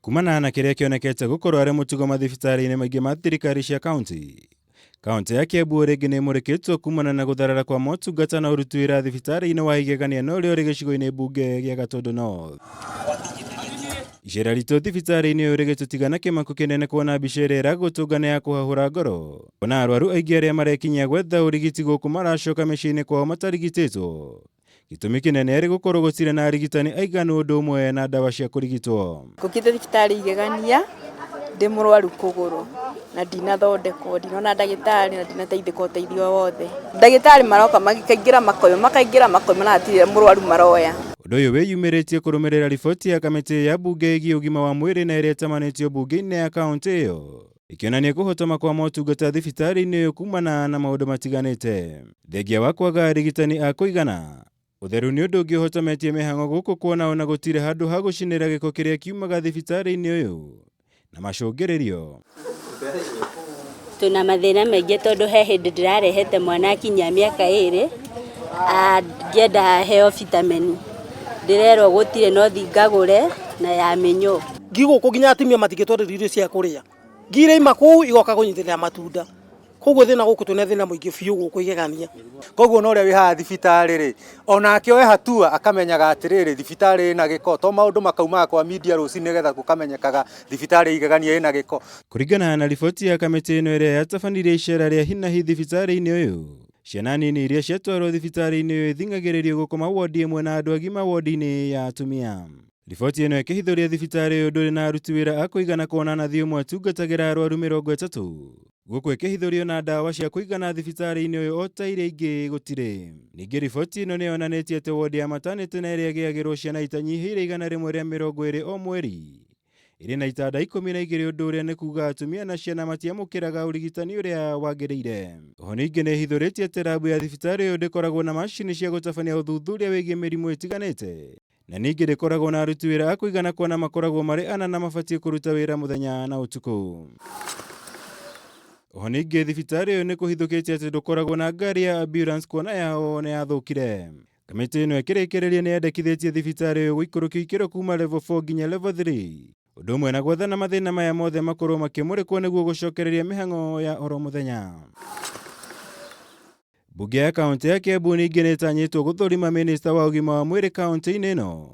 Kumana na kĩrĩa kĩonekete gũkorwo arĩ mũtugo mathibitarĩ-inĩ maingĩ ma thirikari cia kaunti, kaunti ya Kiambu rĩngĩ nĩ ĩmũrĩkĩtwo kumana na gũtharara kwa motungata na ũruti wĩra thibitarĩ-inĩ wa Igegania na ũrĩa ũrĩ gĩcigo-inĩ mbunge gĩa Gatũndũ North. Icera ritũ thibitarĩ-inĩ ũyũ rĩgĩtũtiga na kĩmako kĩnene kuona mbica ĩrĩa ĩragũtũnga nĩ ya kũhahũra ngoro, kuona arwaru aingĩ arĩa marekinyia gwetha ũrigiti gũkũ maracoka mĩciĩ-inĩ kwao matarigitĩtwo. Gĩtũmi kĩnene arĩ gũkorwo gũtirĩ na arigitani aiganu ũndũ ũmwe na ndawa cia kũrigitwo. Ngũkĩte thibitarĩ igegania ndĩ mũrwaru kũgũrũ na ndinathondekwo, ndinona ndagĩtarĩ na ndinateithĩka ũteithio o wothe. Ndagĩtarĩ maroka makaingĩra makoima, makaingĩra makoima na hatirĩ mũrwaru maroya. Ũndũ ũyũ wĩyumĩrĩtie kũrũmĩrĩra riboti ya kamĩtĩ ya mbunge ĩgiĩ ũgima wa mwĩrĩ na ĩrĩa ĩtabanĩtio mbunge-inĩ ya kaũntĩ ĩyo ĩkĩonania kũhotoma kwa motungata thibitarĩ-inĩ ũyũ kumana na maũndũ matiganĩte. Thengia wa kwaga arigitani a kũigana, ũtheru nĩ ũndũ ũngĩ ũhotometie mĩhang'o gũkũ kuona ona gũtirĩ handũ ha gũcinĩra gĩko kĩrĩa kiumaga thibitarĩ-inĩ ũyũ na macũngĩrĩrio. Twĩna mathĩna maingĩ tondũ he hĩndĩ ndĩrarehete mwana akinyia mĩaka ĩrĩ, ngĩenda aheo vitamin, ndĩrerwo gũtirĩ no thiĩ ngagũre na ya mĩnyoo. Ngi gũkũ nginya atumia matingĩtwarĩrio irio cia kũrĩa. Ngi iraima kũu igoka kũnyitĩrĩra matunda. Koguo thĩna gũkũ twĩna thĩna mũingĩ biũ gũkũ igegania. Koguo ona ũrĩa wĩ haha thibitarĩ rĩ, onake oe hatua akamenyaga atĩrĩrĩ, thibitarĩ ĩna gĩko, to maũndũ makaumaga kwa media rũcinĩ nĩgetha gũkamenyekaga thibitarĩ igegania ĩna gĩko. Kũringana na riboti ya kamĩtĩ ĩno ĩrĩa yatabanirie icera rĩa hi na hi thibitarĩ-inĩ ũyũ, ciana nini iria ciatwarwo thibitarĩ-inĩ ũyũ ithing'agĩrĩrio gũkoma wondi ĩmwe na andũ agima wondi-inĩ ya atumia. Riboti ĩno ĩkĩhithũria thibitarĩ ũyũ ndũrĩ na aruti wĩra a kũigana kuona nathi ũmwe atungatagĩra arwaru 30. Gũkũ ĩkĩhithũrio na ndawa cia kũigana thibitarĩ-inĩ ũyũ o ta iria ingĩ gũtirĩ. Ningĩ riboti ĩno nĩ yonanĩtie atĩ wondi ya matanĩtĩ na ĩrĩa ĩgĩagĩrwo ciana itanyihĩire 120 o mweri ĩrĩ na itanda 12 ũndũ ũrĩa nĩ kuga atumia na ciana matiamũkĩraga ũrigitani ũrĩa wagĩrĩire. Oho ningĩ nĩ ĩhithũrĩtie atĩ rabu ya thibitarĩ ũyũ ndĩkoragwo na macini cia gũtabania ũthuthuria wĩgiĩ mĩrimũ ĩtiganĩte na ningĩ ndĩkoragwo na aruti wĩra a kũigana kuona makoragwo marĩ ana na mabatiĩ kũruta wĩra mũthenya na ũtukũ. Oho ningĩ thibitarĩ ũyũ nĩ kũhithũkĩte atĩ ndũkoragwo na ngari ya ambulance kuona yao nĩ yathũkire. Kamĩtĩ ĩno ĩkĩrĩkĩrĩria nĩ yendekithĩtie thibitarĩ ũyũ gũikũrũkio ikĩro kuma level 4 nginya level 3 ũndũ ũmwe na gwethana mathĩna maya mothe makorwo makĩmũrĩkwo nĩguo gũcokereria mĩhang'o ya oro mũthenya. Mbunge ya kaunti ya Kiambu ningĩ nĩ ĩtanyĩtwo gũthũrima minista wa ũgima wa mwĩrĩ kaunti-inĩ ĩno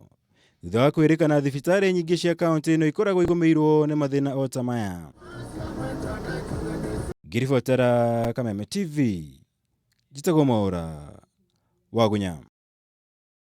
thutha wa kwĩrĩkana thibitarĩ nyingĩ cia kaunti ĩno ikoragwo igũmĩirwo nĩ mathĩna o ta maya. Ngĩribotera Kameme TV, njĩtagwo Mwaũra Wagunya.